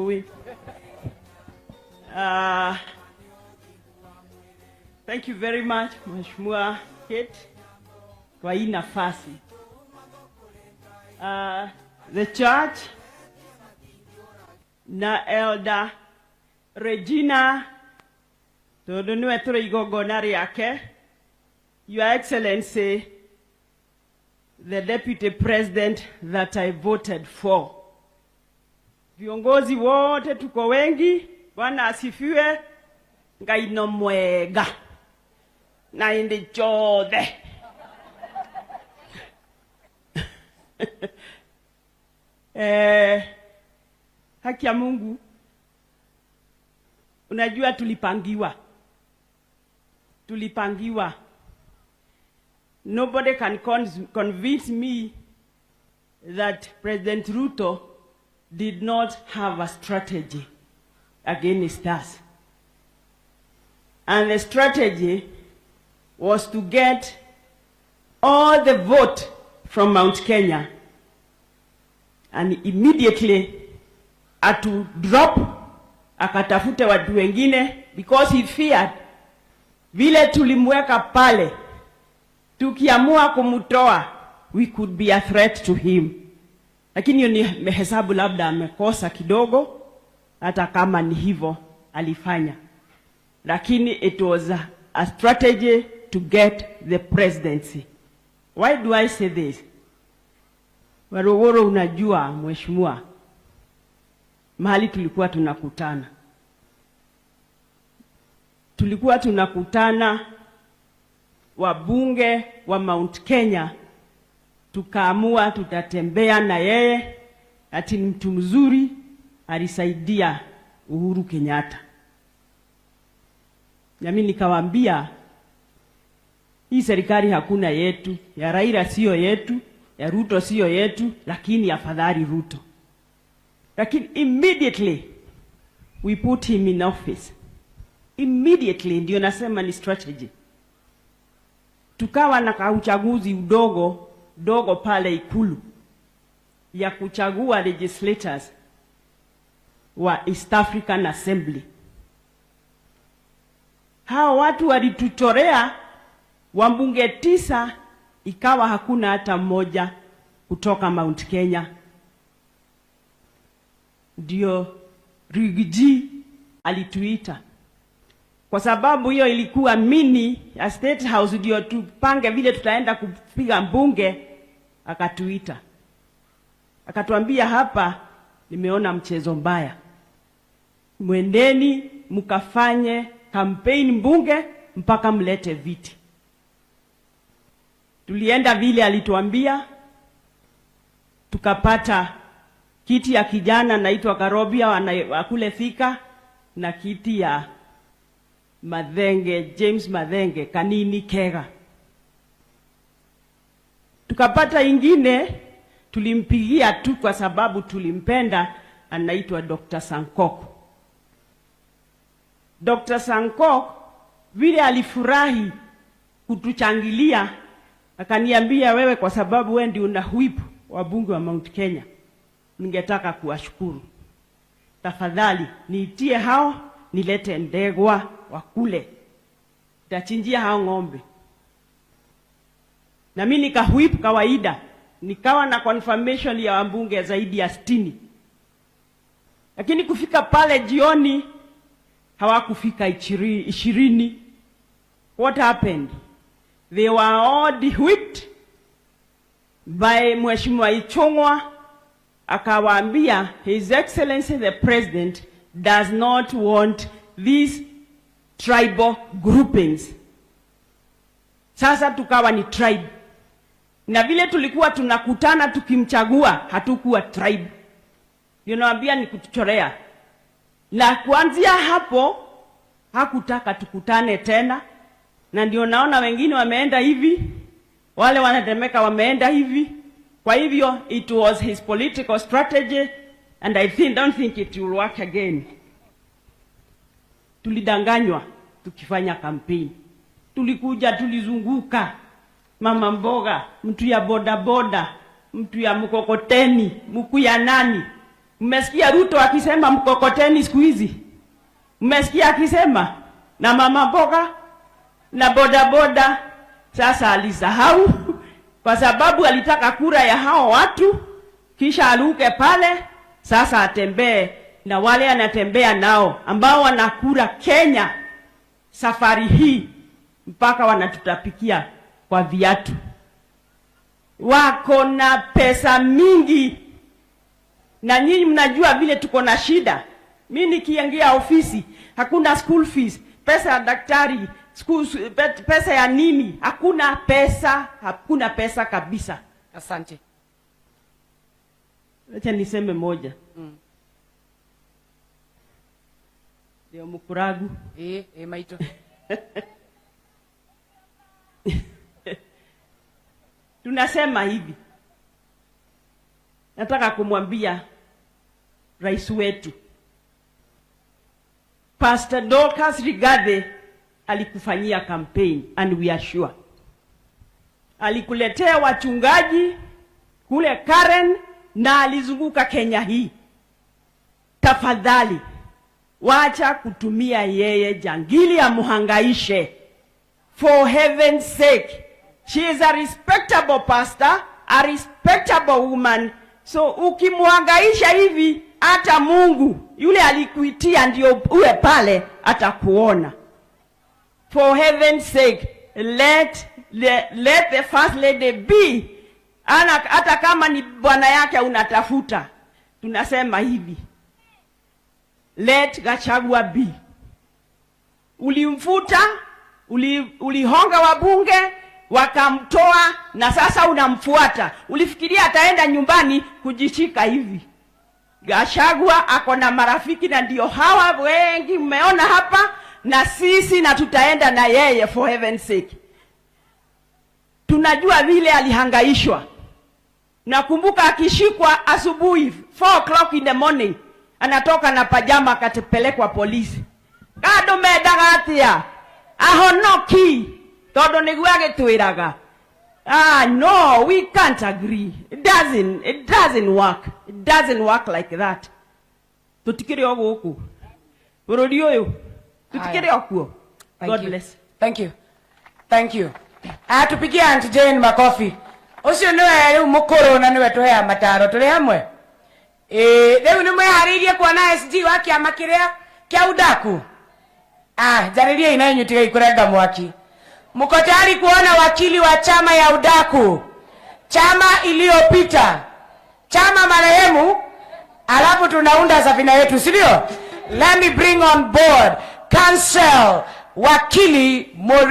Sijui. Thank you very much, Mheshimiwa Kate, kwa hii nafasi. The church na Elder Regina, tondu niwe tũrĩ igongona rĩake. Your Excellency, the Deputy President that I voted for. Viongozi wote tuko wengi, Bwana asifiwe. Ngai no mwega na indi chothe. Haki ya Mungu, unajua tulipangiwa, tulipangiwa. Nobody can convince me that President Ruto did not have a strategy against us. And the strategy was to get all the vote from Mount Kenya and immediately atu drop, akatafute watu wengine, because he feared vile tulimweka pale, tukiamua kumtoa, we could be a threat to him. Lakini hiyo ni hesabu labda amekosa kidogo, hata kama ni hivyo alifanya, lakini it was a strategy to get the presidency. Why do I say this? Waruguru, unajua mheshimiwa, mahali tulikuwa tunakutana, tulikuwa tunakutana wabunge wa Mount Kenya, tukaamua tutatembea na yeye, ati ni mtu mzuri, alisaidia Uhuru Kenyatta. Na mimi nikawaambia, hii serikali hakuna yetu, ya Raila sio yetu, ya Ruto sio yetu, lakini afadhali Ruto. Lakini immediately we put him in office, immediately, ndio nasema ni strategy. Tukawa na kauchaguzi udogo dogo pale Ikulu ya kuchagua legislators wa East African Assembly. Hawa watu walituchorea wabunge 9, ikawa hakuna hata mmoja kutoka Mount Kenya. Ndio Riggy G alituita, kwa sababu hiyo ilikuwa mini ya State House, ndio tupange vile tutaenda kupiga mbunge. Akatuita, akatuambia, "Hapa nimeona mchezo mbaya, mwendeni mkafanye campaign mbunge mpaka mlete viti." Tulienda vile alituambia, tukapata kiti ya kijana naitwa Karobia wa kule Thika na kiti ya Mathenge, James Mathenge Kanini Kega. Tukapata ingine, tulimpigia tu kwa sababu tulimpenda, anaitwa Dr. Sankok. Dr. Sankok vile alifurahi kutuchangilia, akaniambia, "Wewe, kwa sababu wewe ndio una whip wabunge wa Mount Kenya, ningetaka kuwashukuru. Tafadhali niitie hao, nilete ndegwa wakule, tachinjia hao ng'ombe." Na mimi nikawhip kawaida, nikawa na confirmation ya wabunge zaidi ya 60, lakini kufika pale jioni hawakufika 20. What happened? They were all whipped by Mheshimiwa Ichung'wa, akawaambia, "His Excellency the President does not want these tribal groupings." Sasa tukawa ni tribe, na vile tulikuwa tunakutana tukimchagua, hatukuwa tribe. Ninawaambia ni kutuchorea, na kuanzia hapo hakutaka tukutane tena, na ndio naona wengine wameenda hivi, wale wanatemeka wameenda hivi. Kwa hivyo it was his political strategy and I don't think it will work again. Tulidanganywa tukifanya campaign, tulikuja tulizunguka, mama mboga, mtu ya bodaboda, mtu ya mkokoteni, mkuu ya nani. Mmesikia Ruto akisema mkokoteni siku hizi? Mmesikia akisema na mama mboga na bodaboda? Sasa alisahau kwa sababu alitaka kura ya hao watu, kisha aruke pale, sasa atembee na wale anatembea nao ambao wanakura Kenya safari hii mpaka wanatutapikia kwa viatu. Wako na pesa mingi, na nyinyi mnajua vile tuko na shida. Mi nikiingia ofisi hakuna school fees, pesa ya daktari, school, pesa ya nini, hakuna pesa, hakuna pesa kabisa. Asante. Acha niseme moja ndio mkuragu. Ĩ maitũ. Tunasema hivi, nataka kumwambia rais wetu Pastor Dorcas Rigathi alikufanyia campaign and we are sure alikuletea wachungaji kule Karen na alizunguka Kenya hii. Tafadhali wacha kutumia yeye jangili amuhangaishe. For heaven's sake, she is a respectable pastor, a respectable woman. So ukimhangaisha hivi, hata Mungu yule alikuitia ndio uwe pale atakuona. For heaven's sake, let the first lady be. Ana, hata kama ni bwana yake unatafuta, tunasema hivi, let Gachagua be. Ulimfuta, ulihonga wabunge wakamtoa, na sasa unamfuata. Ulifikiria ataenda nyumbani kujishika hivi? Gachagua ako na marafiki na ndio hawa wengi mmeona hapa na sisi, na tutaenda na yeye for heaven's sake. Tunajua vile alihangaishwa. Nakumbuka akishikwa asubuhi 4 o'clock in the morning, anatoka na pajama akatepelekwa polisi. Kando mendaga atia ahonoki tondu niguo agitwiraga. Ah, no, we can't agree. It doesn't work. It doesn't work like that. Tutikiri o guku bururi uyu, tutikiri o kuo. Thank God you. bless. Thank you. Thank you. Atupigie Auntie Jane makofi. Ucio niwe riu mukuru na niwe tuheaga mataro turi hamwe. Ĩ riu ni mwehariirie kuona SG wa kiama kiria kia udaku. Ah, njarĩriai na inyuĩ tigai kũrenga mwaki. Mko tayari kuona wakili wa chama ya udaku, chama iliyopita, chama marehemu, alafu tunaunda safina yetu, si ndio? Let me bring on board Counsel Wakili Maureen.